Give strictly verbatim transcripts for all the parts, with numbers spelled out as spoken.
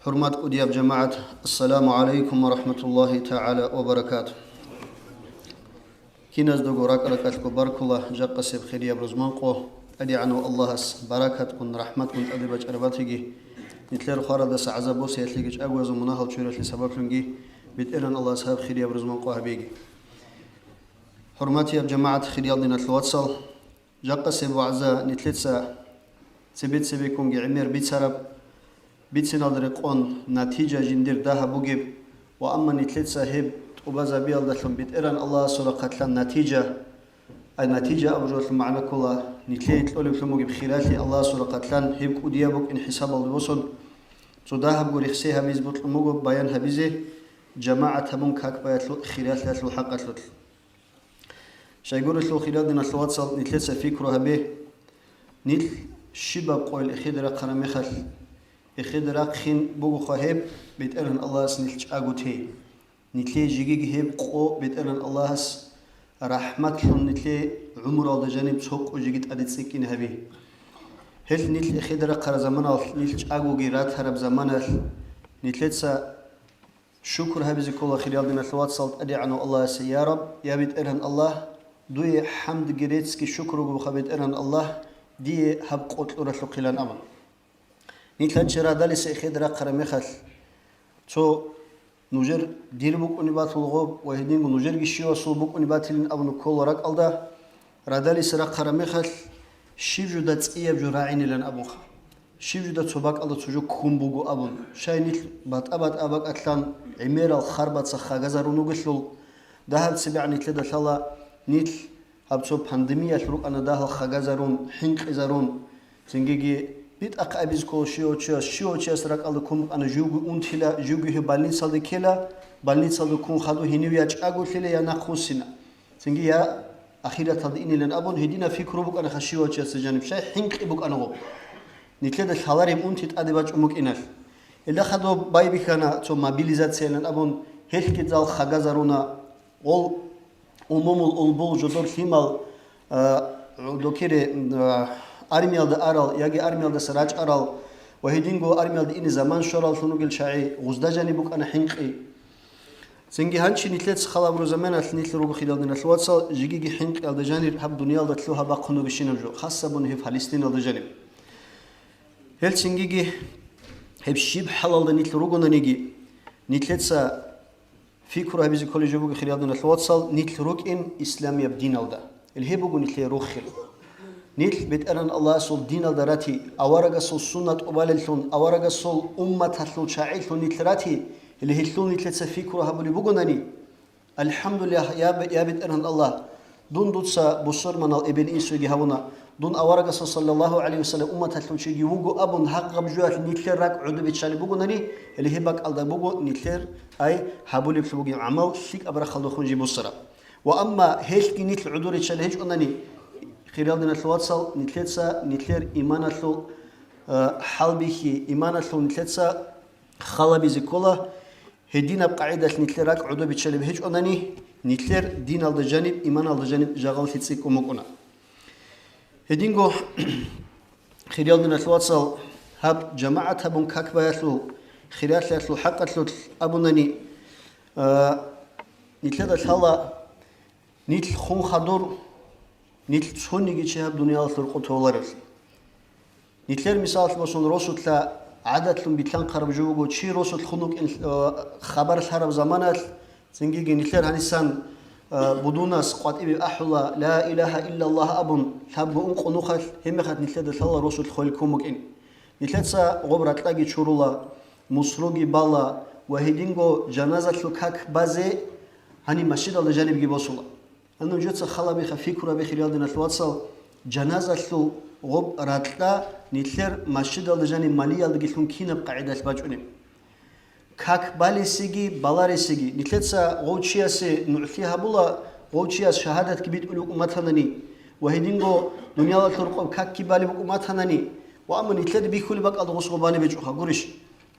ХӀурмат кӀудияб жамагӀат, ассаламу гӀалайкум ва рахӀматуллагьи тагӀала ва баракатугь. Киназдаго ракӀ-ракӀалъго баркула жакъасеб хирияб рузман къо, ТӀадегӀанав Аллагьас баракатгун, рахӀматгун тӀаде бачӀараб батиги, нилъер хварадаса гӀазаб босиялъеги чӀагоязул мунагьал чуралъе сабаблъунги БетӀеран Аллагьас гьаб хирияб рузман къо гьабеги. ХӀурматияб жамагӀат, хирияб диналъул вацал, жакъасеб вагӀза нилъеца цебе-цебеккунги гӀемер бицараб, бициналда рекъон натижа жиндир дагьаб бугеб, ва амма нилъеца гьеб тӀубазабиялдалъун БетӀеран Аллагьасул рахъалъан натижа, ай натижа абуралъул магӀна ккола, нилъее кьолеблъун бугеб хиралъи Аллагьасул рахъалъан гьеб кӀудияб букӀин хӀисабалде босун, цо дагьабго рехсей гьабизе бокьун буго баян гьабизе, жамагӀат гьабун как баялъул хиралъиялъул хӀакъалъулъ. Щайгурелъул, хирал диналъул вацал, нилъеца пикру гьабе, нилъ щибаб къойил эхеде рахъараб мехалъ, эхеде рахъин бугоха гьеб, БетӀергьан Аллагьас нилъ чӀаго те. Нилъее жигиги гьеб къо БетӀергьан Аллагьас рахӀматлъун нилъее гӀумралда жаниб цо къо жиги тӀаде цӀикӀкӀине гьаби. Гьелъ нилъ эхеде рахъараб заманалъ, нилъ чӀагоги ратараб заманалъ, нилъеца шукур гьабизе ккола, хириял диналъул вацал, ТӀадегӀанав Аллагьасе: «Я Раб, я БетӀергьан Аллагь, дуе хӀамдги реццги шукру бугоха, БетӀергьан Аллагь, дие гьаб къо кьуралъухъилан», – абун. Нилъ гьанчи радалиса эхеде рахъараб мехалъ, цо нужер дир букӀунеб батулго ва гьединго нужерги щивасул букӀунеб батилин абун ккола ракӀалда, радалиса рахъараб мехалъ, щиб жуда цӀияб жо рагӀинилан абунха, щиб жуда цо бакӀалда цо жо ккун буго абун, щай нилъ батӀа-батӀа бакӀалъан гӀемерал харбаца хагазарун вугелъул, дагьаб цебегӀан нилъеда лъала, нилъ гьаб цо пандемиялъ рукӀана дагьал хагазарун, хӀинкъизарун, цингиги битӀахъ абизе ккола щивав чияс, щивав чияс ракӀалда ккун букӀана, живги унтила, живги гьев больницалде ккела, больницалда ккун хадув гьенив я чӀаголъила, я нахъвуссина. Цинги я ахираталда инилан абун, гьединаб пикру букӀанаха щивав чиясда жаниб, щай хӀинкъи букӀана гъоб. Нилъеда лъалареб унти тӀаде бачӀун букӀиналъ. Гьелда хадуб байбихьана цо мобилизациялан абун, гьелъги зал хагазаруна, гъол умумул улбул жодор лъимал, а, докире, а, армиялда арал яги армиялдаса рачӀарал ва гьединго армиялда ине заман щвараллъун ругел чагӀи гъузда жаниб букӀана хӀинкъи. Цинги гьанчи нилъеца халаб рузаменалъ нилъ руго, хирал диналъул вацал, жигиги хӀинкъиялда жанир гьаб дуниялда лъугьа-бахъун ругещинаб жо, хасабун гьеб Палестиналда жаниб. Гьел цингиги гьеб щиб хӀалалда нилъ ругонаниги, нилъеца пикру гьабизе кколеб жо буго, хирал диналъул вацал, нилъ рукӀин исламияб диналда. Гьел гьеб буго нилъее рохел. Нилъ БетӀергьан Аллагьасул диналда рати, аварагасул суннат тӀубалеллъун, аварагасул умматалъул чагӀилъун нилъ рати, гьел гьелъул нилъеца пикру гьабулеб бугонани, «АлхӀамдулиллагь, я Бе-, я БетӀергьан Аллагь, дун дуца бусурманал эбел-инсуеги гьавуна, дун аварагасул, саллаллагьу гӀалайгьи вассалам, умматалъул чиги вуго», – абун, гьагъаб жоялъ нилъер ракӀ гӀодобиччалеб бугонари, гьеле гьеб бакӀалда буго нилъер, ай, гьабулеблъи бугеб гӀамал лъикӀаб рахъалдехун жиб буссараб. Ва амма гьелъги нилъ гӀодориччалеб гьечӀонани, хирал диналъул вацал, нилъеца нилъер иманалъул, э, хӀалбихьи, иманалъул нилъеца халабизе ккола, гьединаб къагӀидалъ нилъер ракӀ гӀодобиччалеб гьечӀонани, нилъер диналда жаниб, иманалда жаниб жагъаллъи цӀикӀкӀун букӀуна. Гьединго, хириял диналъул вацал, гьаб жамагӀат гьабун как баялъул хиралъиялъул хӀакъалъулъ абунани, а, нилъеда лъала, нилъ хун хадур, нилъ цониги чи гьаб дуниялалъул къо толареблъи. Нилъер мисалалъ босун, росулъа гӀадатлъун билълъанхъараб жо буго, чи росулъ хун вукӀин, э, хабар лъараб заманалъ, цинги нилъер гьанисан, э, будунас къватӀибе ахӀула, «Ла илагьа иллаллагь» абун, лъабго ункъо нухалъ, гьебмехалъ нилъеда лъала росулъ хвел ккун букӀин. Нилъеца гъоб ракьаги чурула, мусруги бала ва гьединго жаназалъул как базе гьаниб масжидалда жанибги босула. Гьанна нужеца халабиха, пикру гьабе, хириял диналъул вацал, жаназалъул гъоб ракьа нилъер масжидалда жаниб малиялдаги лъун кинаб къагӀидалъ бачӀунеб? Как балесеги, баларесеги. Нилъеца гъов чиясе нугӀлъи гьабула, гъов чияс шагьадатги битӀулев уматанани, ва гьединго дуниялалъул рукъоб какги балеб уматанани, ва амма нилъеда бихьулеб бакӀалда гъосго балеб гьечӀоха, гурищ?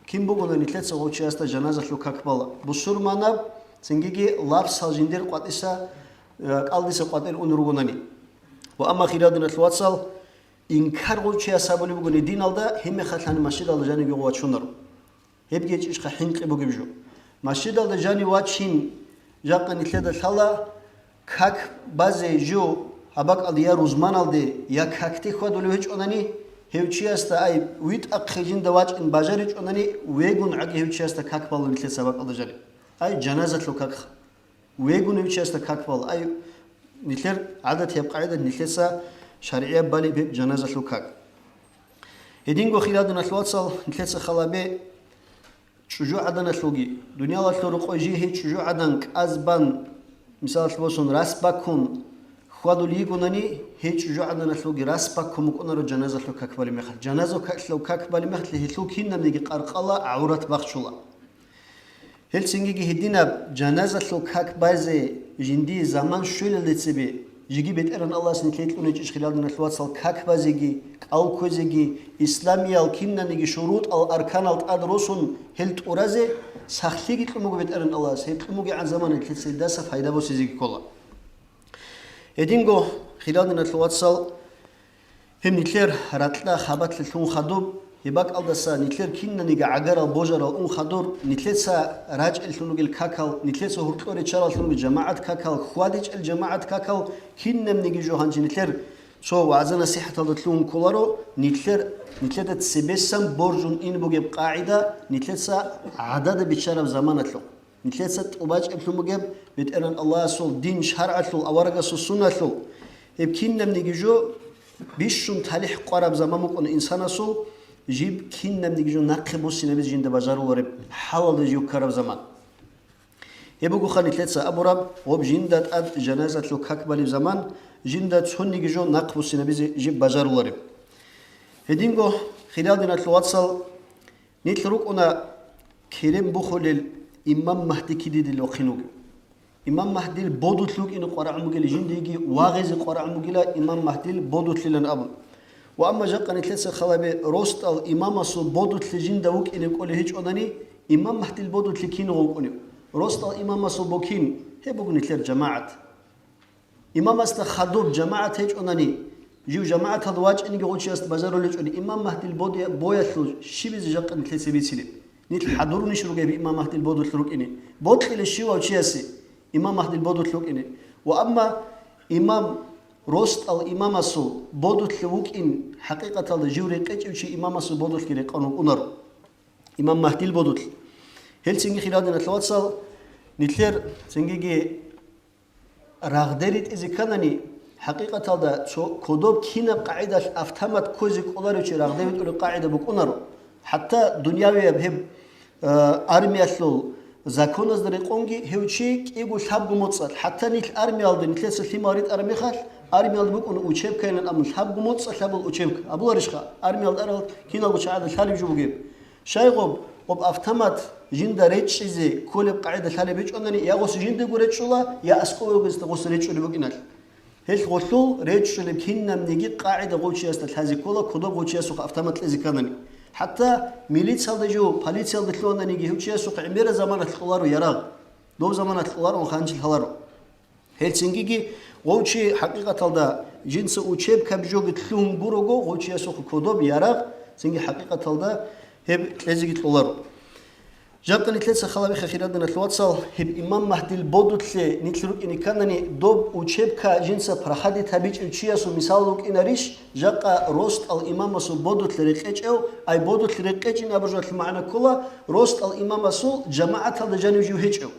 Кин бугони нилъеца гъов чиясда жаназалъул как бала? Бусурманаб, цингиги лапсал жиндир къватӀиса, э, кӀалдиса къватӀир ун ругонани. Ва амма, хириял диналъул вацал, инкар гъов чияс гьабулеб бугони диналда, гьебмехалъани масжидалда жаниб гъов вачунаро. Гьебги гьечӀищха хӀинкъи бугеб жо. Масжидалда жанив вачин, жакъа нилъеда лъала, как базе жо гьаб бакӀалде я рузманалде, я какде хьвадулев гьечӀонани, гьев чиясда, ай, витӀахъе жинда вачӀин бажаричӀонани, вегун гӀаги гьев чиясда как балун нилъеца гьаб бакӀалда жанив. Ай, жаназалъул какха. Вегун гьев чиясда как бала. Ай, нилъер гӀадатияб къагӀида, нилъеца шаргӀияб балеб гьеб жаназалъул как. Гьединго, хириял диналъул вацал, нилъеца халабе чӀужугӀаданалъулги, дуниялалъул рокъой жий гьей чӀужугӀадан кӀаз бан, мисалалъ босун, рас баккун хьвадулей йигонани, гьей чӀужугӀаданалъулги рас баккун букӀунаро жаназалъул как балеб мехалъ. Жаназалъул как балеб мехалъ гьелъул кинабниги къаркъала, гӀаврат бахчула. Гьелцинги гьединаб жаназалъул как базе жиндие заман щвелалде цебе, жеги БетӀеран Аллагьас нилъее кьун гьечӀищ, хириял диналъул вацал, как базеги, кӀал кквезеги, исламиял кинаниги шурутӀал, арканал тӀад росун гьел тӀуразе сахлъиги кьун буго БетӀеран Аллагьас, гьеб кьун бугебгӀан замана нилъеца гьелдаса пайда босизеги ккола. Гьединго, хириял диналъул вацал, гьеб нилъер ракьа хабалъе лъун хадуб, гьеб бакӀалдаса нилъер кинаниги гӀагарал божарал ун хадур, нилъеца рачӀеллъун ругел какал, нилъеца гьоркьор риччараллъун ругел жамагӀат какал, хьвадичӀел жамагӀат какал, кинабниги жо гьанже нилъер цо вагӀза-насихӀаталда лъугьун кколаро, нилъер, нилъеда цебесан боржун ин бугеб къагӀида нилъеца гӀадада биччараб заманалъухъ. Нилъеца тӀубачӀеблъун бугеб БетӀеран Аллагьасул дин, шаргӀалъул, аварагасул сунналъул. Гьеб кинабниги жо бищун талихӀ къвараб заман букӀуна инсанасул, жиб кинабниги жо нахъе буссинабизе жинда бажарулареб хӀалалда жив ккараб заман. Гьеб бугоха нилъеца абураб, гъоб жинда тӀад жаназалъул как балеб заман, жинда цониги жо нахъ буссинабизе жиб бажарулареб. Гьединго, хириял диналъул вацал, нилъ рукӀуна керен бухулел имам Магьди кидидил вахъин вугев. Имам Магьдил бодулъ вукӀине къварагӀун бугила, жиндиеги вагъизе къварагӀун бугила имам Магьдил бодулъилан абун. Ва амма жакъа нилъеца халабе росдал имамасул бодулъи жинда вукӀине кӀолей гьечӀонани, имам Магьдил бодулъи кинго вукӀунев? Росдал имамасул бо кин? Гьеб буго нилъер жамагӀат. Имамасда хадуб жамагӀат гьечӀонани, жив жамагӀаталда вачӀинеги гъов чиясда бажарулев гьечӀони, имам Магьдил боде-, боялъул щибизе жакъа нилъеца бицинеб? Нилъ хӀадурунищ ругеб имам Магьдил бодулъ рукӀине? Бокьилищ щивав чиясе имам Магьдил бодулъ рукӀине? Ва амма имам, росдал имамасул бодулъ вукӀин, хӀакъикъаталда жив рекъечӀев чи имамасул бодулъги рекъон вукӀунаро. Имам Магьдил бодулъ. Гьелцинги, хириял диналъул вацал, нилъер цингиги рагъде ритӀизе кканани, хӀакъикъаталда цо кодоб кинаб къагӀидалъ автомат ккозе кӀоларев чи рагъде витӀулеб къагӀида букӀунаро. ХӀатта дунявияб гьеб, э, армиялъул законазда рекъонги гьев чи кӀиго лъабго моцӀалъ, хӀатта нилъ армиялда, нилъеца лъимал ритӀараб мехалъ, армиялда букӀун учебкайилан абун лъабго моцӀалъ абул учебка. Абуларищха, армиялда арал киналго чагӀазда лъалеб жо бугеб? Щайгъуб, гъуб автомат жинда речӀчӀизе кколеб къагӀида лъалеб гьечӀонани, я гъос жиндаго речӀчӀула, я аскӀове вугезда гъос речӀчӀулеб букӀиналъ. Гьелъ гъолъул речӀчӀулеб кинабниги къагӀида гъов чиясда лъазе ккола, кодоб гъов чиясухъ автомат кьезе кканани. ХӀатта милициялда жо, полициялда лъугьананиги гьев чиясухъ гӀемераб заманалъ кьоларо ярагъ. Доб заманалъ кьоларо, ханчил гьаларо. Гьелцингиги гъов чи хӀакъикъаталда жинца учебкаб жоги лъугьун гурого, гъов чиясухъ кодоб ярагъ, цинги хӀакъикъаталда гьеб кьезеги кьоларо. Жакъа нилъеца халабихъе, хириял диналъул вацал, гьеб имам Магьдил бодулъе нилъ рукӀине кканани, доб учебка жинца проходить гьабичӀев чиясул мисал вукӀинарищ, жакъа росдал имамасул бодулъе рекъечӀев, ай бодулъе рекъечӀин абуржалъ магӀна ккола, росдал имамасул жамагӀаталда жанив жив гьечӀев.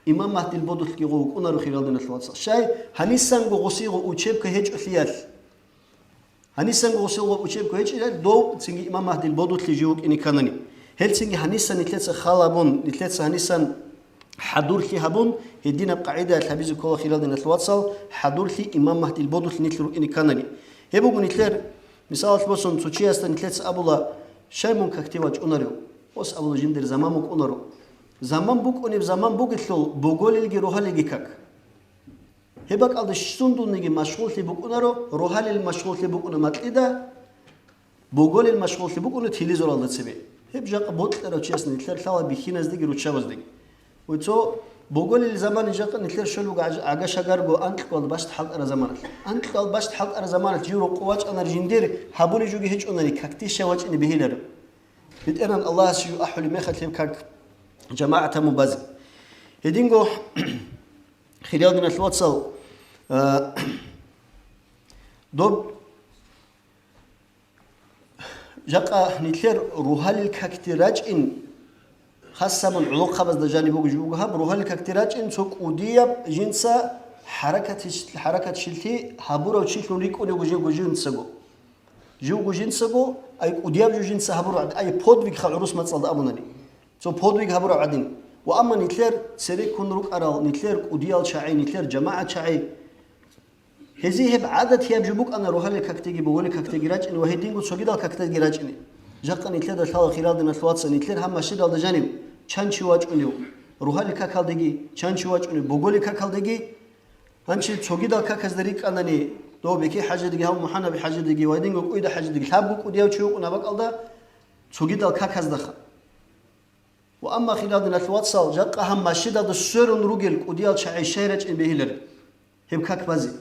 Имам Магьдил бодулъги гъов вукӀунаро, хириял диналъул вацал. Щай, гьанисанго гъосиего учебка гьечӀолъиялъ. Гьанисанго гъосиего учебка гьечӀилан дов цинги имам Магьдил бодулъе жив вукӀине кканани. Гьелцинги гьанисан нилъеца хал гьабун, нилъеца гьанисан хӀадурлъи гьабун, гьединаб къагӀидаялъ гьабизе ккола, хириял диналъул вацал, хӀадурлъи имам Магьдил бодулъе нилъ рукӀине кканани. Гьеб буго нилъер, мисалалъ босун, цо чиясда нилъеца абула: «Щай мун какде вачӀунарев?» Ос абула: «Жиндир заман букӀунаро». Заман букӀунеб заман бугелъул, боголилги рогьалилги как. Гьеб бакӀалда сундулниги машгъуллъи букӀунаро, рогьалил машгъуллъи букӀуна макьида, боголил машгъуллъи букӀуна телевизоралда цебе. Гьеб жакъа бокьарав чияс нилъер лъала бихьиназдеги руччабаздеги. Ва цо боголил заман жакъа нилъер щолеб буго гӀаж-, гӀага-шагарго анкьго албаст хӀалтӀараб заманалъ. Анкьго албаст хӀалтӀараб заманалъ жив рокъов вачӀанар жиндир гьабулеб жоги гьечӀонари, какде щай вачӀине бегьилареб. БетӀеран Аллагьас жив ахӀулеб мехалъ гьеб как жамагӀатаб мун базе. Гьединго, хириял диналъул вацал, а, доб жакъа нилъер ругьалил какде рачӀин, хасабун гӀолохъабазда жаниб буго жо буго гьаб, ругьалил какде рачӀин цо кӀудияб жинца хӀаракат-, хӀаракат-щилъи гьабурав чилъун рикӀкӀунев вуго жинцаго. Живго жинцаго, ай кӀудияб жо жинца гьабурав гӀадин, ай подвигха гӀурус мацӀалда абунани. Цо подвиг гьабурав гӀадин. Ва амма нилъер цереккун рукӀарал, нилъер кӀудиял чагӀи, нилъер жамагӀат чагӀи. Гьезие гьеб гӀадатияб жо букӀана ругьалил какдеги, боголил какдеги рачӀине ва гьединго цогидал какдеги рачӀине. Жакъа нилъеда лъала, хириял диналъул вацал, нилъер гьаб машгьидалда жанив чан чи вачӀунев, ругьалил какалдеги чан чи вачӀунев, боголил какалдеги. Гьанже цогидал каказда рикӀкӀанани, дов БекӀи хӀажидеги, гьав МухӀанаби хӀажидеги ва гьединго КӀуйда хӀажидеги, лъабго кӀудияв чи вукӀуна бакӀалда, цогидал каказдаха. Ва амма, хириял диналъул вацал, жакъа гьаб машгьидалда сверун ругел кӀудиял чагӀи щай рачӀин бегьилари гьеб как базе.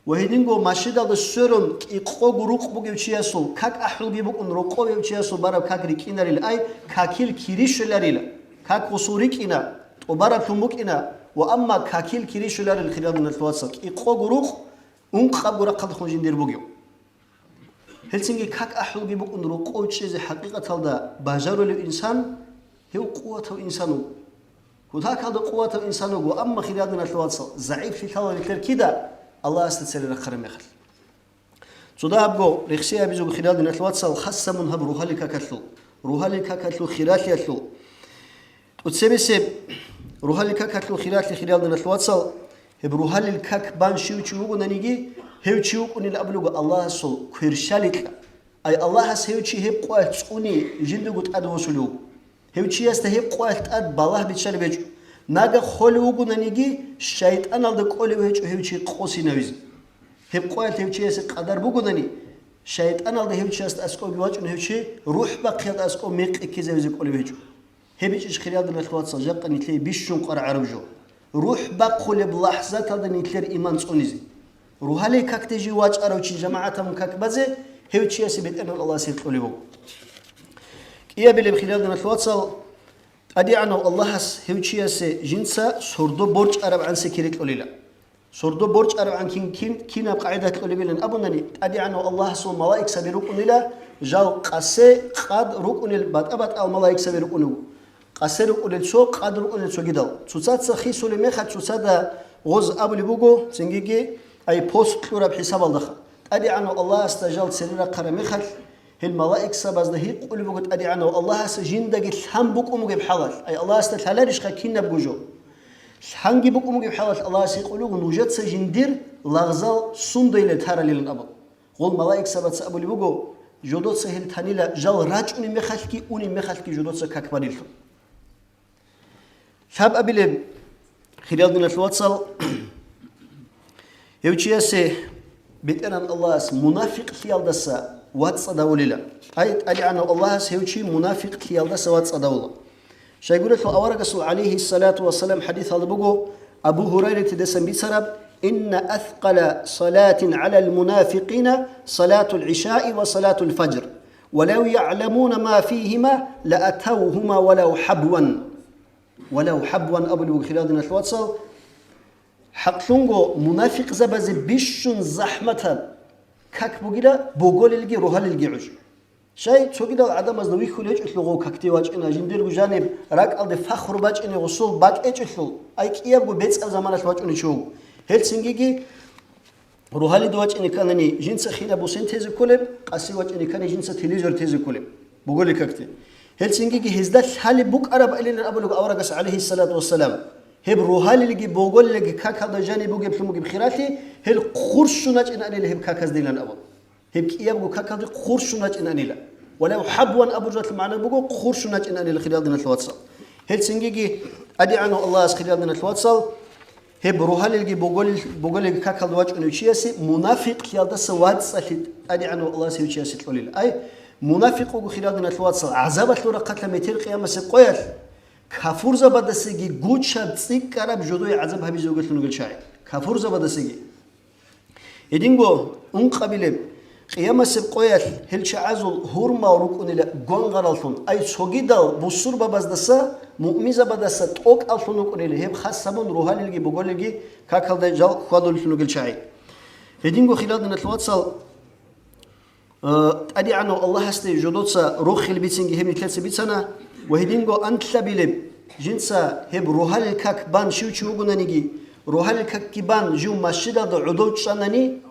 Ва гьединго машгьидалда сверун кӀикъого рукъ бугев чиясул как ахӀулги букӀун, рокъовев чиясул бараб как рикӀкӀинарила, ай, какил кири щвеларила, как гъусул рикӀкӀина, тӀубараблъун букӀина, ва амма какил кири щвеларила, хириял диналъул вацал, кӀикъого рукъ ункъабго рахъалдехун жиндир бугев. Гьелцинги как ахӀулги букӀун рокъов чӀезе хӀакъикъаталда бажарулев инсан, гьев къуватав инсан вуго. Кутакалда къуватав инсан вуго, амма, хириял диналъул вацал, загӀиплъи лъала нилъер кида? Аллагьасда цере рахъараб мехалъ. Цо дагьабго рехсей гьабизе буго, хириял диналъул вацал, хасабун гьаб ругьалил какалъул, ругьалил какалъул хиралъиялъул. ТӀоцебесеб ругьалил какалъул хиралъи, хириял диналъул вацал, гьеб ругьалил как бан щив чи вугонаниги, гьев чи вукӀунилан абулеб буго Аллагьасул кверщаликьа. Ай Аллагьас гьев чи гьеб къоялъ цӀуни жиндирго тӀаде восулев вуго. Гьев чиясда гьеб къоялъ тӀад балагь биччалеб гьечӀо. Нагагь холев вугонаниги, шайтӀаналда кӀолев гьечӀо гьев чи къосинавизе. Гьеб къоялъ гьев чиясе къадар бугонани, шайтӀаналда гьев чиясда аскӀовги вачӀун гьев чи рухӀ бахъиялда аскӀов мекъи ккезавизе кӀолев гьечӀо. Гьеб ичӀищ, хириял диналъул вацал, жакъа нилъее бищун къваригӀун гӀараб жо. РухӀ бахъулеб лахӀзаталда нилъер иман цӀунизе. Ругьалил какде жив вачӀарав чи жамагӀатабун как базе, гьев чиясе БетӀергьан Аллагьас гьеб кьолеб буго. КӀиабилеб, хириял диналъул вацал, ТӀадегӀанав Аллагьас гьев чиясе жинца сордо борчӀарабгӀан секири кьолила. Сордо борчӀарабгӀан кин, кин, кинаб къагӀида кьолебилан абунани, ТӀадегӀанав Аллагьасул малаикзаби рукӀунила, жал къасе къад рукӀунел батӀа-батӀал малаикзаби рукӀунев. Къасе рукӀунел цо, къад рукӀунел цогидал. Цоцаца хисулеб мехалъ цоцада гъоз абулеб буго, цингиги ай пост кьураб хӀисабалдаха. ТӀадегӀанав Аллагьасда жал цере рахъараб мехалъ, гьел малаикзабазда гьикъулеб буго ТӀадегӀанав Аллагьас жиндаги лъан букӀун бугеб хӀалалъ, ай Аллагьасда лъаларищха кинабго жо? Лъанги букӀун бугеб хӀалалъ Аллагьас гьикъулев вуго нужеца жиндир лагъзал сундайилан таралилан абун. Гъол малаикзабаца абулеб буго, жодоца гьел танила жал рачӀунеб мехалъги унеб мехалъги жодоца как барилъун. Лъабабилеб, хириял диналъул вацал, гьев чиясе БетӀергьан Аллагьас мунафикълъиялдаса вацӀцӀадавулила. Ай, ТӀадегӀанав Аллагьас гьев чи мунафикълъиялдаса вацӀцӀадавула. Щайгурелъул аварагасул, гӀалайгьиссалату вассалам, хӀадисалда буго, Абу Гьурайратидасан бицараб: «Инна аскъала салатин гӀалал мунафикъина салатул гӀишаи ва салатул фажр, ва лав ягӀламуна ма фигьима, ла атавгьума валав хӀабван». Валав хӀабван абулеб буго, хириял диналъул вацал, хӀакълъунго мунафикъзабазе бищун захӀматаб как бугила боголилги ругьалилги гӀуж. Щай, цогидал гӀадамазда вихьулеб гьечӀолъул гъов какде вачӀина, жиндирго жаниб ракӀалде фахру бачӀине гъусул бакӀ гьечӀолъул, ай кӀиябго бецӀаб заманалъ вачӀунев чи вуго. Гьелцингиги ругьалида вачӀине кканани, жинца хинаб бусен тезе кколеб, къаси вачӀине ккани, жинца телевизор тезе кколеб, боголил какде. Гьелцингиги гьезда лъалеб букӀараб илилан абулеб аварагас, гӀалайгьиссалату вассалам, гьеб ругьалилги боголилги какалда жаниб бугеблъун бугеб хиралъи, гьел хъурщун вачӀинанила гьеб каказдилан абун. Гьеб кӀиябго какалде хъурщун вачӀинанила. Валав хӀабван абураб жоялъул магӀна буго, хъурщун вачӀинанила, хириял диналъул вацал. Гьелцингиги ТӀадегӀанав Аллагьас, хириял диналъул вацал, гьеб ругьалилги боголил-, боголилги какалда вачӀунев чиясе мунафикълъиялдаса вацӀцӀалъи ТӀадегӀанав Аллагьас гьев чиясе кьолила. Ай, мунафикъ вуго, хириял диналъул вацал, гӀазабалъул рахъалъа метер къиямасеб къоялъ кафурзабадасаги гучаб цӀикӀкӀараб жодое гӀазаб гьабизе вугелъун ругел чагӀи. Кафурзабадасаги. Гьединго ункъабилеб, Къиямасеб къоялъ гьел чагӀазул гьурмал рукӀунила гвангъараллъун, ай цогидал бусурбабаздаса, муъминзабаздаса тӀокӀаллъун рукӀунила, гьеб хас гьабун рогьалилги боголилги какалда жал хьвадулелъун ругел чагӀи. Гьединго, хириял диналъул вацал, э, ТӀадегӀанав Аллагьасде жодоца рохел бицинги гьеб нилъеца бицана, ва гьединго анлъабилеб, жинца гьеб рогьалил как бан щив чи вугонаниги, рогьалил какги бан жив масжидалда гӀодов чӀанани,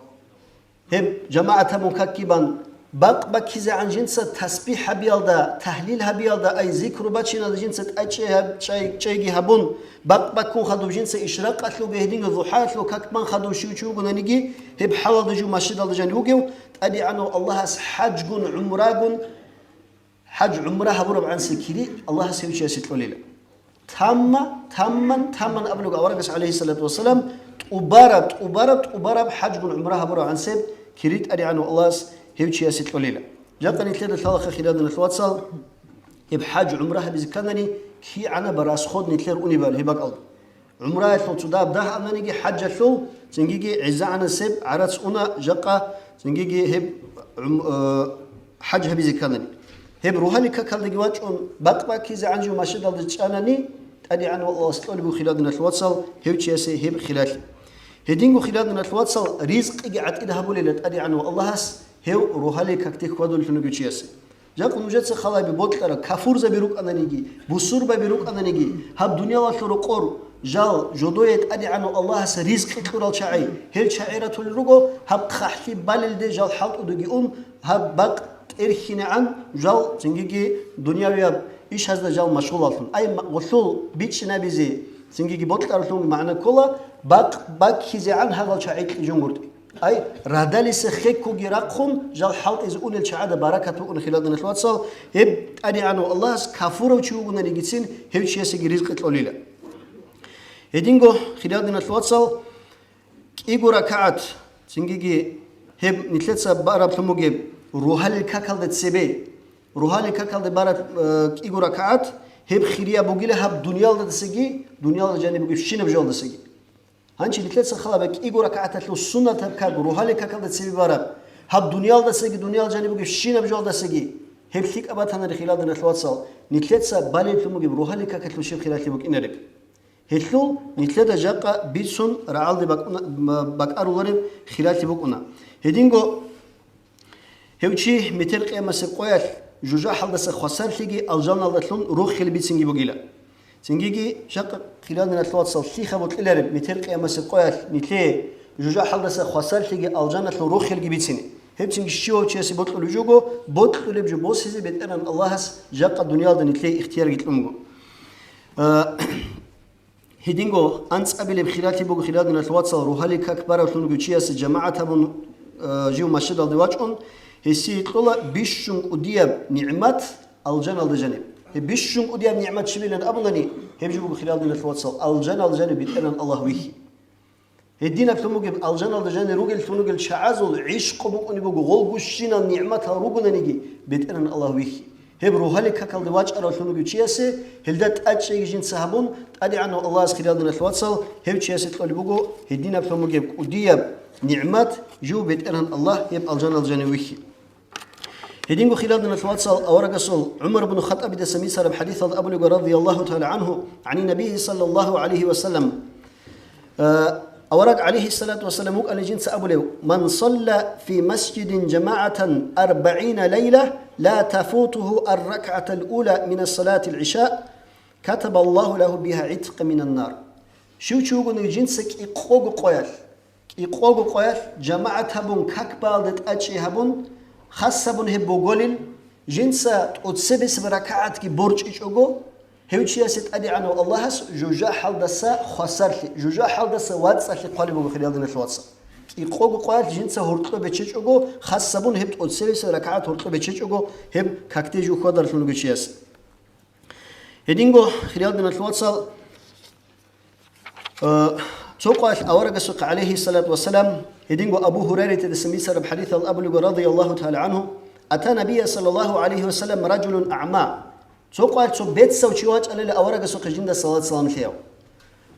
гьеб жамагӀат гьабун какги бан, бакъ баккизегӀан жинца тасбихӀ гьабиялда, тагьлил гьабиялда, ай зикру бачиналда жинца тӀачӀи гьаб-, чӀай-, чӀайги гьабун, бакъ баккун хадуб жинца ишракъалъулги гьединго зухӀаялъул как бан хадуб щив чи вугонаниги, гьеб хӀалалда жив масжидалда жанив вугев, ТӀадегӀанав Аллагьас хӀажгун, гӀумрагун, хӀаж-гӀумра гьабурабгӀанси кири Аллагьас гьев чиясе кьолила. Тамма, тамман, тамман абулеб аварагас, гӀалайгьиссалату вассалам, тӀубараб, тӀубараб, тӀубараб хӀажгун гӀумра гьабурабгӀансеб кири ТӀадегӀанав Аллагьас гьев чиясе кьолила. Жакъа нилъеда лъалаха, хириял диналъул вацал, гьеб хӀаж-гӀумра гьабизе кканани, кигӀанаб расход нилъер унебали гьеб бакӀалда. ГӀумраялъул цо дагь-дагь ананиги хӀажалъул, цингиги гӀезегӀанасеб гӀарац уна жакъа, цингиги гьеб гӀум-, э, хӀаж гьабизе кканани. Гьеб рогьалил какалдаги вачӀун, бакъ баккизегӀан жив машидалда чӀанани, ТӀадегӀанав Аллагьас кьолеб буго, хириял диналъул вацал, гьев чиясе гьеб хиралъи. Гьединго, хириял диналъул вацал, ризкъиги гӀатӀид гьабулела ТӀадегӀанав Аллагьас гьев рогьалил какде хьвадулелъун вугев чиясе. Жакъа нужеца халаби бокьараб, кафурзаби рукӀананиги, бусурбаби рукӀананиги, гьаб дуниялалъул рокъор жал жодое ТӀадегӀанав Аллагьас ризкъи кьурал чагӀи, гьел чагӀи ратулел руго, гьаб хъахӀлъи балелде жал хӀалтӀудеги ун, гьаб бакъ тӀерхьинегӀан жал, цингиги дунявияб ишазда жал машгъулаллъун. Ай, ма-, гъулъул бичӀчӀинабизе, цингиги бокьаралъунги магӀна ккола, бакъ баккизегӀан гьагъал чагӀи кьижунгуртӀи. Ай, радалиса хеккуги рахъун, жал хӀалтӀизе унел чагӀада баракат букӀуна, хириял диналъул вацал, гьеб ТӀадегӀанав Аллагьас кафурав чи вугонанигицин гьев чиясеги ризкъи кьолила. Гьединго, хириял диналъул вацал, кӀиго ракагӀат, цингиги гьеб нилъеца бараблъун бугеб, рогьалил какалда цебе, рогьалил какалда бараб, э, кӀиго ракагӀат, гьеб хирияб бугила гьаб дуниялдасаги, дуниялда жаниб бугебщинаб жоялдасаги. Гьанчи нилъеца халаба кӀиго ракагӀаталъул суннатаб как, рогьалил какалда цебе бараб, гьаб дуниялдасаги, дуниял жаниб бугебщинаб жоялдасаги, гьеб лъикӀаб батанари, хириял диналъул вацал, нилъеца балеблъун бугеб рогьалил какалъул щиб хиралъи букӀинариби. Гьелъул нилъеда жакъа бицун рагӀалде бакӀуна-, ба-, бакӀарулареб хиралъи букӀуна. Гьединго гьев чи метер къиямасеб къоялъ жужахӀалдаса хвасарлъиги алжаналдалъун рохел бицинги бугила. Цингиги жакъа, хириял диналъул вацал, лъиха бокьилареб метер къиямасеб къоялъ нилъее жужахӀалдаса хвасарлъиги алжаналъул рохелги бицине. Гьеб цинги щивав чиясе бокьулеб жого, бокьулеб жо босизе БетӀергьан Аллагьас жакъа дуниялда нилъее ихтиярги кьун буго. Э, Гьединго анцӀабилеб хиралъи буго, хириял диналъул вацал, рогьалил как баравлъун вугев чиясе жамагӀат гьабун, э, жив машидалде вачӀун, гьесие кьола бищун кӀудияб нигӀмат алжаналда жаниб. Гьеб бищун кӀудияб нигӀмат щибилан абунани, гьеб жо буго, хириял диналъул вацал, алжаналда жаниб БетӀергьан Аллагь вихьи. Гьединаблъун бугеб алжаналда жанир ругеллъун ругел чагӀазул гӀишкъу букӀунеб буго, гъолгущинал нигӀматал ругонаниги, БетӀергьан Аллагь вихьи. Гьеб рогьалил какалде вачӀаравлъун вугев чиясе, гьелда тӀачӀиги жинца гьабун, ТӀадегӀанав Аллагьас, хириял диналъул вацал, гьев чиясе кьолеб буго гьединаблъун бугеб кӀудияб нигӀмат, жив БетӀергьан Аллагь гьеб алжаналда жанив вихьи. Гьединго, хириял диналъул вацал, аварагасул ГӀумар ибн Хаттабидаса бицараб хӀадисалда абулеб буго, радияллагьу тагӀала гӀангьу, гӀанин набийи саллаллагьу гӀалайгьи ва саллам, э, авараг, гӀалайгьиссалату вассалам, вукӀана жинца абулев: «Ман салла фи масжидин жамагӀатан арбагӀина лайла, ла тафутугьу ар-ракагӀатал ула мина салатил гӀиша, катабаллагьу лагьу бигьа гӀиткъан минан нар». Щив чи вугониги жинца кӀикъого къоялъ, кӀикъого къоялъ жамагӀат гьабун, как балде тӀачӀи гьабун, хас гьабун гьеб боголил, жинца тӀоцебесеб ракагӀатги борчӀичӀого, гьев чиясе ТӀадегӀанав Аллагьас жужахӀалдаса хвасарлъи, жужахӀалдаса вацӀцӀалъи хъвалеб буго, хириял диналъул вацал. КӀикъого къоялъ жинца гьоркьоб бечечӀого, хас гьабун гьеб тӀоцебесеб ракагӀат гьоркьоб бечечӀого, гьеб какде жив хьвадарлъун вугев чиясе. Гьединго, хириял диналъул вацал, э, цо къоялъ аварагасухъе, гӀалайгьиссалату вассалам, гьединго Абу Гьурайратидасан бицараб хӀадисалда абулеб буго, радияллагьу тагӀала гӀангьу, ата набийя саллаллагьу гӀалайгьи ва саллам ражулун агӀма. Цо къоялъ цо бецав чи вачӀанила аварагасухъе жинда салат-салам лъеяв.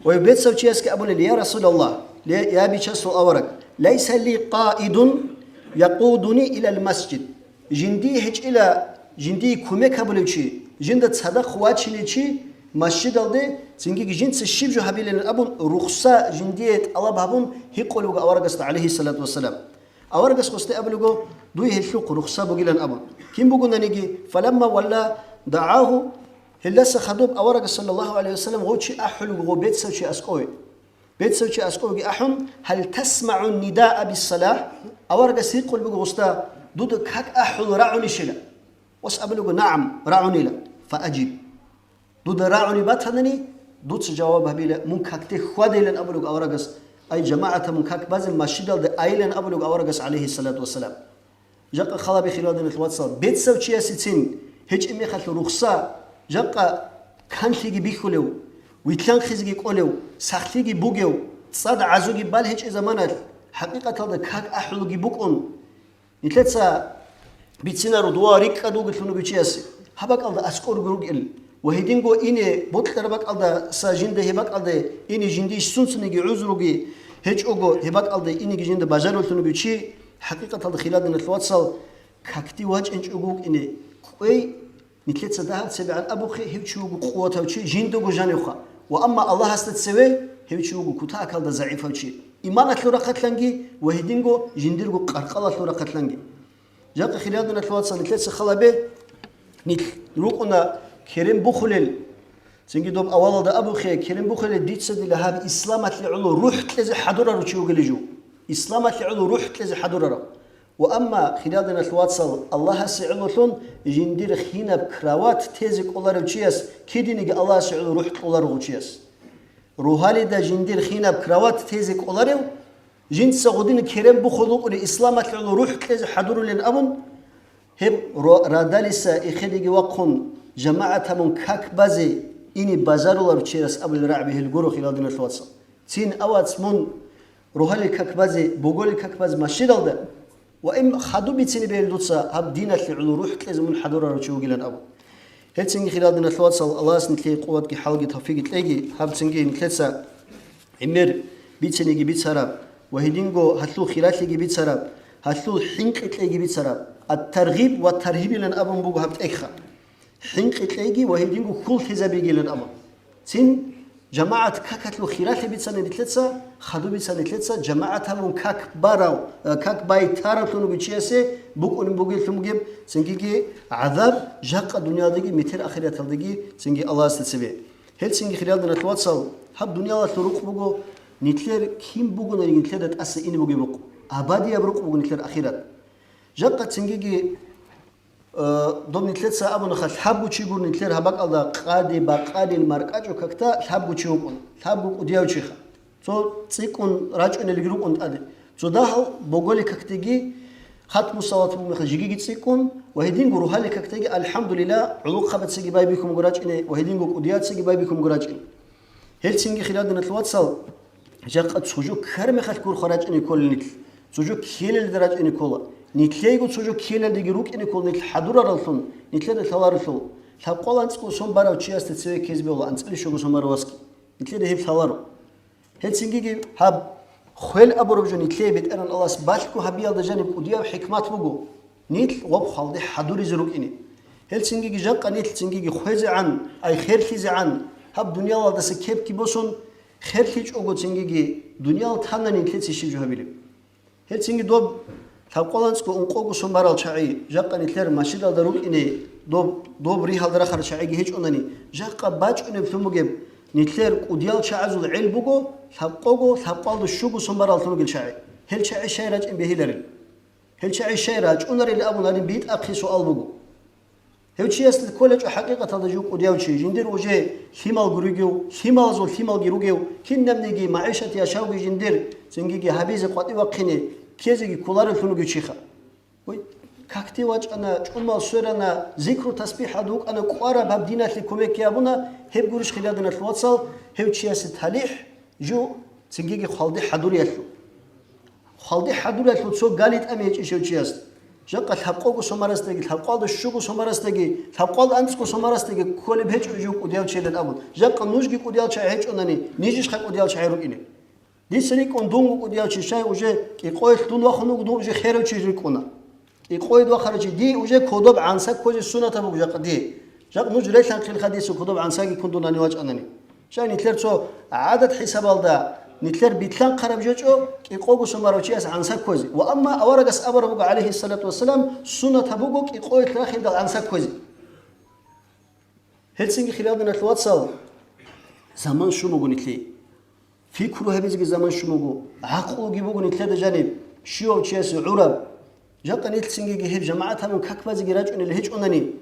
Ва бецав чиясги абунила: «Я Расулаллагь, я, я Бичасул авараг, лайса ли къаидун, якъудуни илал масжид. Жиндие гьечӀила, жиндие кумек гьабулев чи, жинда цадахъ вачинев чи масжидалде, цинги жинца щиб жо гьабилин абун, рухса жиндие тӀалаб гьабун гьикъулев вуго аварагасда, гӀалайгьиссалату вассалам. Аварагас гъосде абулего, дуе гьелъухъ рухса бугилан абун. Кин бугонаниги, фаламма валла дагӀагьу, гьелдаса хадуб аварагас, саллаллагьу гӀалайгьи вассалам, гъов чи ахӀулего, гъов бецав чи аскӀове. Бецав чи аскӀовеги ахӀун, гьал тасмагӀу нидаа биссалахӀ, аварагас гьикъулеб буго гъосда, дуда как ахӀул рагӀунищила? Гъос абулего, нагӀам, рагӀунила, фаажиб. Дуда рагӀуни батанани, дуца жаваб гьабила, мун какде хьвадейилан абулего аварагас, ай, жамагӀатаб мун как базе масжидалда айилан абулего аварагас, гӀалайгьиссалату вассалам. Жакъа халаби, хирал диналъул вацал, бецав чиясецин гьечӀеб мехалъ рухса, жакъа канлъиги бихьулев, вилълъанхъизеги кӀолев, сахлъиги бугев, цӀад гӀазуги бал гьечӀеб заманалъ, хӀакъикъаталда как ахӀулги букӀун. Нилъеца бицинаро дова рикӀкӀад вугелъун вугев чиясе, гьаб бакӀалда аскӀорги ругел ва гьединго ине бокьараб бакӀалдаса жинда гьеб бакӀалде ине жиндие сунцаниги гӀузруги гьечӀого, гьеб бакӀалде инеги жинда бажарулъун вугев чи, хӀакъикъаталда, хирал диналъул вацал, какде вачӀинчӀого вукӀине кӀвей, нилъеца дагьаб цебегӀан абухъе, гьев чи вуго къуватав чи жиндаго жанивха, ва амма Аллагьасда цеве гьев чи вуго кутакалда загӀипав чи, иманалъул рахъалъанги ва гьединго жиндирго къаркъалалъул рахъалъанги. Жакъа, хирал диналъул вацал, нилъеца халабе, нилъ рукӀуна керен бухулел, цинги доб авалалда абухъе, керен бухулел дица дила гьаб исламалъе гӀоло рухӀ кьезе хӀадурарав чи вугилей жо. Исламалъе гӀоло рухӀ кьезе хӀадурарав. Ва амма, хирал диналъул вацал, Аллагьасе гӀололъун жиндир хинаб кровать тезе кӀоларев чияс кидиниги Аллагьасе гӀоло рухӀ кьоларо гъов чияс. Рогьалида жиндир хинаб кровать тезе кӀоларев, жинца гъудин керен бухулев вукӀуни исламалъе гӀоло рухӀ кьезе хӀадурулин абун, гьеб ро-, радалиса эхедеги вахъун, жамагӀатаб мун как базе ине бажаруларев чияс абулел рагӀаби гьел гуро, хирал диналъул вацал. Цин авац мун рогьалил как базе, боголил как базе масжидалда, ва им хадуб бицине бегьил дуца гьаб диналъе гӀоло рухӀ кьезе мун хӀадурарав чи вугилан абун. Гьелцинги, хирал диналъул вацал, Аллагьас нилъее къуватги хӀалги тавфикъги кьеги, гьаб цинги нилъеца гӀемер бицинеги бицараб ва гьединго гьалъул хиралъиги бицараб, гьалъул хӀинкъи кьеги бицараб, ат-таргъиб ва таргьибилан абун буго гьаб тӀехьха. ХӀинкъи кьейги ва гьединго хьул лъезабигилан абун. Цин жамагӀат какалъул хиралъи бицани нилъеца, хадуб бицани нилъеца, жамагӀаталъун как барав, э, как байтаравлъун вугев чиясе букӀунеб бугеллъун бугеб, цингиги гӀазаб жакъа дуниялдаги, метер ахираталдаги цинги Аллагьасда цебе. Гьелцинги, хирал диналъул вацал, гьаб дуниялалъул рукъ буго, нилъер кин бугонариги нилъеда тӀаса ине бугеб рукъ. Абадияб рукъ буго нилъер ахират. Жакъа цингиги Э, доб нилъеца абунаха, лъабго чи гур нилъер гьаб бакӀалда къаде бакъарил маркӀачӀул какда лъабго чи вукӀун, лъабго кӀудияв чиха. Цо цӀикӀкӀун рачӀунелги рукӀун тӀаде. Цо дагьал боголил какдеги, хатму салат бугеб мехалъ жигиги цӀикӀкӀун ва гьединго рогьалил какдеги, алхӀамдулилла, гӀолохъабацаги байбихьун буго рачӀине ва гьединго кӀудияцаги байбихьун буго рачӀине. Гьелцинги, хирал диналъул вацал, жакъа цо жо ккараб мехалъ гурхъа рачӀине кколел нилъ, цо жо ккелелда рачӀине ккола. Нилъейго цо жо ккелалдеги рукӀине ккола нилъ хӀадурараллъун, нилъеда лъаларелъул, лъабкъоялда анцӀго сон барав чиясда цеве ккезе бегьула анцӀила щуго сон барав васги. Нилъеда гьеб лъаларо. Гьелцинги гьаб хвел абураб жо нилъее БетӀергьан Аллагьас балъго гьабиялда жаниб кӀудияв хӀикмат буго, нилъ гъоб хвалде хӀадуризе рукӀине. Гьелцинги жакъа нилъ цинги хвезегӀан, ай херлъизегӀан, гьаб дуниялалдаса кепги босун, херлъичӀого цинги дуниял танани нилъеца щиб жо гьабилеб? Гьелцинги доб лъабкъоялда анцӀго ункъого сон барал чагӀи, жакъа нилъер масжидалда рукӀине, доб, доб ригьалда рахарал чагӀиги гьечӀонани, жакъа бачӀунеблъун бугеб, нилъер кӀудиял чагӀазул гӀел буго, лъабкъого, лъабкъоялда щуго сон бараллъун ругел чагӀи. Гьел чагӀи щай рачӀин бегьиларел? Гьел чагӀи щай рачӀунарел абун гьаниб битӀахъе суал буго. Гьев чиясда кколечӀо хӀакъикъаталда жив кӀудияв чи, жиндир уже лъималги ругев, лъималазул лъималги ругев, кинабниги магӀишат яшавги жиндир, цинги гьабизе къватӀив вахъине ккезеги кколаревлъун вугев чиха. Ой, какде вачӀана, чӀумал сверана, зикру-тасбихӀалда вукӀана, кӀвараб гьаб диналъе кумекги гьабуна, гьеб гурищ, хирал диналъул вацал, гьев чиясе талихӀ жо цинги хвалде хӀадуриялъул. Хвалде хӀадуриялъул цо гали тӀами гьечӀищ гьев чиясда. Жакъа лъабкъого сон барасдаги, лъабкъоялда щуго сон барасдаги, лъабкъоялда анцӀго сон барасдаги кколеб гьечӀо жив кӀудияв чилан абун. Жакъа нужги кӀудиял чагӀи гьечӀонани, нижищха кӀудиял чагӀи рукӀине? Дица рикӀкӀун дун вукӀудияв чи, щай уже кӀикъоялъ дун вахун вуго, дун уже херав чи рикӀкӀуна. КӀикъоялъ вахарав чи, дие уже кодоб гӀанса ккозе сунатаб буго жакъа дие. Жакъ нуж релъанхъилха дица кодоб гӀансаги ккун дун гьанив вачӀанани. Щай нилъер цо гӀадат хӀисабалда, нилъер билълъанхъараб жо чӀо кӀикъого сумарав чияс гӀанса ккозе. Ва амма аварагас абараб буго, гӀалайгьиссалату вассалам, сунатаб буго кӀикъоялъ рахиндал гӀанса ккозе. Гьелцинги, хириял диналъул вацал, заман щун буго нилъее. Пикру гьабизеги заман щун буго, гӀакълуги буго нилъеда жаниб, щивав чиясе гӀураб. Жакъа нилъ цингиги гьеб жамагӀат гьабун как базеги рачӀунел гьечӀунани,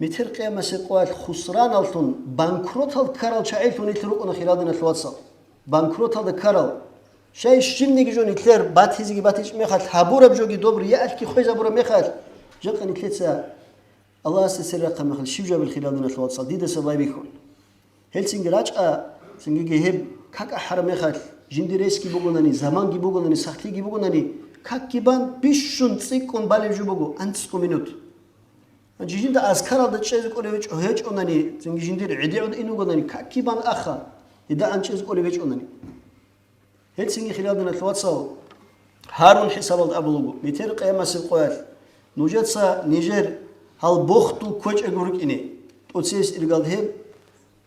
метер къиямасеб къоялъ хусраналлъун, банкротал ккарал чагӀилъун нилъ рукӀуна, хириял диналъул вацал. Банкроталда ккарал. Щай щибниги жо нилъер батизеги батичӀ мехалъ, гьабураб жоги доб риялъги хвезабураб мехалъ, жакъа нилъеца Аллагьасда цере рахъа мехалъ, щиб жабил, хириял диналъул вацал, дидаса байбихьун. Гьелцинги рачӀа, цингиги гьеб как ахӀараб мехалъ, жиндир ресги бугонани, заманги бугонани, сахлъиги бугонани, какги бан бищун цӀикӀкӀун балеб жо буго анцӀго минут. Гьанже жинда азкаралда чӀезе кӀолев гьечӀо-, гьечӀонани, цинги жиндир гӀедегӀун ин вугонани, какги бан аха, гьедагӀан чӀезе кӀолев гьечӀонани. Гьелцинги, хириял диналъул вацал, гьарун хӀисабалда абулуго, метер къиямасеб къоялъ нужеца нижер гьал бохдул кквечӀого рукӀине, тӀоцебесеб иргалда гьеб,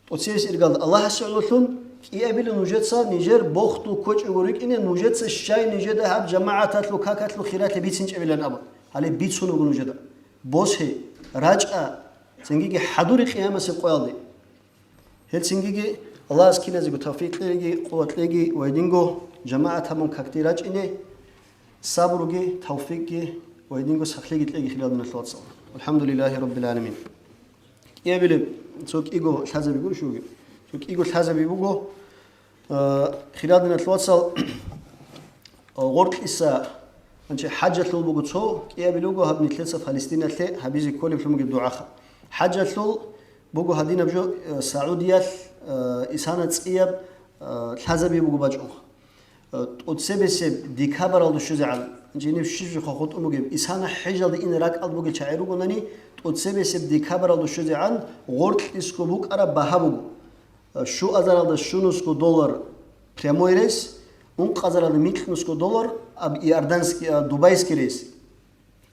тӀоцебесеб иргалда Аллагьасе гӀололъун, кӀиабилеб нужеца нижер бохдул кквечӀого рукӀине, нужеца щай нижеда гьаб жамагӀаталъул какалъул хиралъи бицинчӀебилан абун. Гьале бицун вуго нужеда. Босхе, рачӀа, цингиги хӀадуре къиямасеб къоялде. Гьелцингиги Аллагьас киназего тавфикъ кьеги, къуват кьеги ва гьединго жамагӀат гьабун какде рачӀине сабруги, тавфикъги ва гьединго сахлъиги кьеги, хириял диналъул вацал. АлхӀамдулиллагьи раббил гӀаламин. КӀиабилеб цо кӀиго лъазаби гурищ бугеб? Цо кӀиго лъазаби буго, э, хириял диналъул вацал, гъоркьиса, гьанчи хӀажалъул буго цо, кӀиабилеб буго гьаб нилъеца Палестиналъе гьабизе кколеблъун бугеб дугӀаха. ХӀажалъул буго гьадинаб жо, э, Саудиялъ, э, исана цӀияб, э, лъазаби буго бачӀунха. Э, тӀоцебесеб декабралда щвезегӀан, гьанчи гьениб щиб жо хутӀун бугеб, исана хӀежалде ине ракӀалда бугел чагӀи ругонани, тӀоцебесеб декабралда щвезегӀан гъоркьисго букӀараб багьа буго. Щуазаралда щунусго доллар прямой рейс, ункъазаралда микьнусго доллар аб-, иорданский, а, дубайский рейс.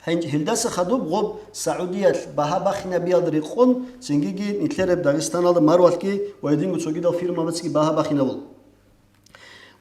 Гьанж-, гьелдаса хадуб гъоб Саудиялъ багьа бахинабиялда рекъон, цингиги нилъереб Дагъистаналда Марвалъги ва гьединго цогидал фирмабацги багьа бахинабул.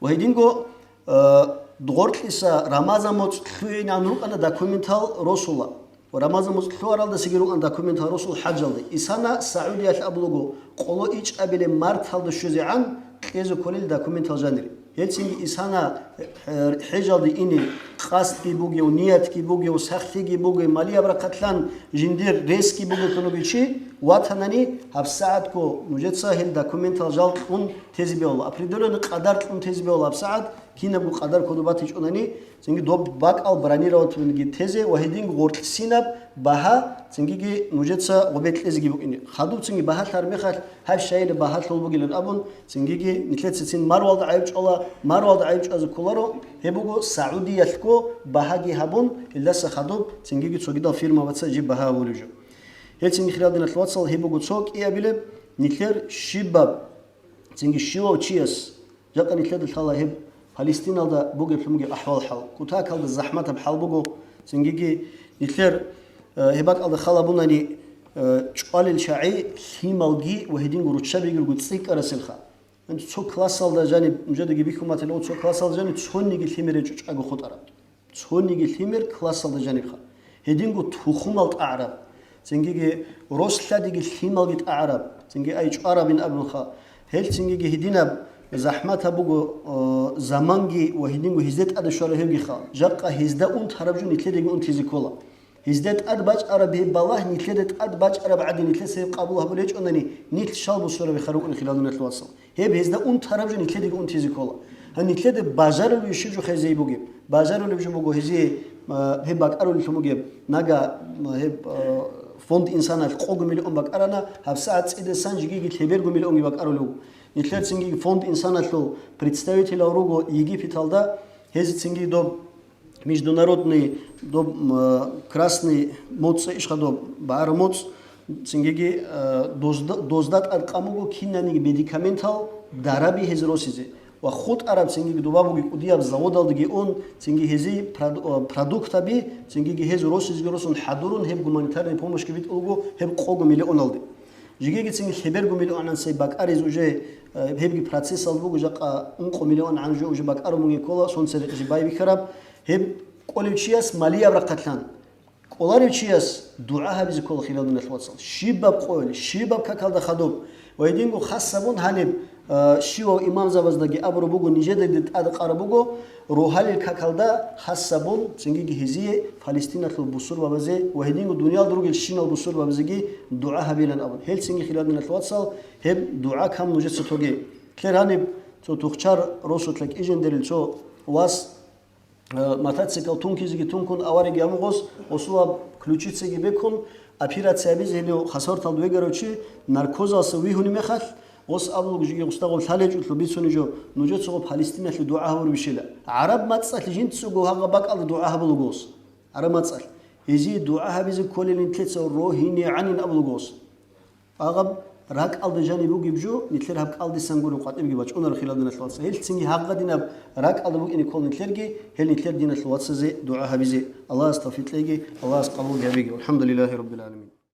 Ва гьединго, э, гъоркьиса Рамазан моцӀ лъугӀинан рукӀана документал росула. Ва Рамазан моцӀ лъугӀаралдасаги рукӀана документал росул хӀажалде. Исана Саудиялъ абулаго, къоло ичӀабилеб марталда щвезегӀан кьезе кколел документал жанир. Гьелцинги исана, э, хӀежалде ине къасдги бугев, ниятги бугев, сахлъиги бугев, малияб рахъалъан жиндир ресги бугев тунуги чи ватанани, гьабсагӀатго нужеца гьел документал жал кьун тезе бегьула, определённый къадар кьун тезе бегьула гьабсагӀат, кинабго къадар кодоб батичӀунани, цинги доб бакӀал бронировать бугебги тезе ва гьединго гъоркьсинаб багьа, цингиги нужеца гъобе кьезеги букӀине. Хадуб цинги багьа лъар мехалъ, гьаб щайилаб багьа лъол бугилан абун, цингиги нилъецацин Марвалда гӀайиб чӀвала, Марвалда гӀайиб чӀвазе кколаро, гьеб буго Саудиялъго багьаги гьабун, гьелдаса хадуб цингиги цогидал фирмабаца жиб багьа гьабулеб жо. Гьелцин, хириял диналъул вацал, гьеб буго цо кӀиабилеб, нилъер щибаб, цинги щивав чияс, жакъа нилъеда лъала гьеб Палестиналда бугеблъун бугеб ахӀвал-хӀал. Кутакалда захӀматаб хӀал буго, цингиги нилъер, э, гьеб бакӀалда хал гьабунани, э, чӀвалел чагӀи лъималги ва гьединго руччабиги руго цӀикӀкӀарасилха. Гьанже цо классалда жаниб, нужедаги бихьун батила, цо классалда жаниб цониги лъимер гьечӀо чӀаго хутӀараб. Цониги лъимер классалда жанибха. Гьединго тухумал тӀагӀараб, цингиги рос-лъадиги лъималги тӀагӀараб, цинги ай чӀварабин абунха. Гьел цингиги гьединаб захӀматаб буго, э, заманги ва гьединго гьезде тӀаде щварав гьевгиха. Жакъа гьезда унтараб жо нилъедаги унтизе ккола. Гьезда тӀад бачӀараб гьеб балагь нилъеда тӀад бачӀараб гӀадин нилъеца гьеб къабул гьабулел гьечӀонани, нилъ щал бусурабиха рукӀун, хириял диналъул вацал. Гьеб гьезда унтараб жо нилъедаги унтизе ккола. Гьан нилъеда бажарулев щиб жо гьезие бугеб? Бажарулеб жо буго гьезие, а, гьеб бакӀарулеллъун бугеб. Нага, м, гьеб, а, фонд «Инсаналъ» къого миллион бакӀарана, гьабсагӀат цӀидасан жигиги лъеберго миллионги бакӀарулев. Нилъер цинги фонд «Инсаналъул» представителал руго Египеталда, гьезицинги доб международный доб, м, красный моцӀ ишха доб, багӀараб моцӀ, цингиги, э, дозда, дозда тӀадкъан буго кинаниги медикаментал дараби гьез росизе. Ва хутӀараб цинги дуба буги кӀудияб заводалдаги ун, цинги гьезие прод-, э, продуктаби, цинги гьез росизги росун хӀадурун, гьеб гуманитарный помощьги битӀулго, гьеб къого миллионалде. Жигеги цинги лъеберго миллионан цей бакӀарез уже, э, гьебги процессал буго, жакъа ункъо миллион гӀан уже бакӀарун бугин ккола, сон церекъизе байбихьараб. Гьеб кӀолев чияс малияб рахъалъан, кӀоларев чияс дугӀа гьабизе ккола, хирал диналъул вацал. Щибаб къойил, щибаб какалда хадуб. Ва гьединго хас гьабун гьаниб, а, щивав имамзабаздаги абураб буго, нижедаги тӀаде къараб буго, рогьалил какалда хас гьабун, цинги гьезие, Палестиналъул бусурбабазе ва гьединго дуниял ругел щинал бусурбабазеги дугӀа гьабилан абун. Гьел цинги, хирал диналъул вацал, гьеб дугӀа кам нужеца тоге. Лъер гьаниб цо тухчар росулъа кӀижиндерил цо вас, э, мотоцикл тункизеги тункун аварияги гьабун гъос, гъосул ключицаги бекун, операция гьабизе гьенив хасартал вегарав чи наркозалъа вигьунеб мехалъ, гъос абулеб жеги гъосда гъоб лъалечӀолъул бицунеб жо, нужеца гъо Палестиналъе дугӀа гьабурабищила. ГӀараб мацӀалъ жинцаго гьагъа бакӀалда дугӀа гьабулеб гъос. ГӀараб мацӀалъ. Гьезие дугӀа гьабизе кколел нилъеца рогьинегӀанин абулеб гъос. Агъаб ракӀалда жаниб бугеб жо, нилъер гьаб кӀалдисан гуреб къватӀибги бачӀунар, хирал диналъул вацал. Гьелцинги гьагъадинаб ракӀалда букӀине ккол нилъерги, гьел нилъер диналъул вацазе дугӀа гьабизе. Аллагьас тавфикъ кьеги, Аллагьас къабулги гьабеги. ВалхӀамдулиллагьи раббил гӀаламин.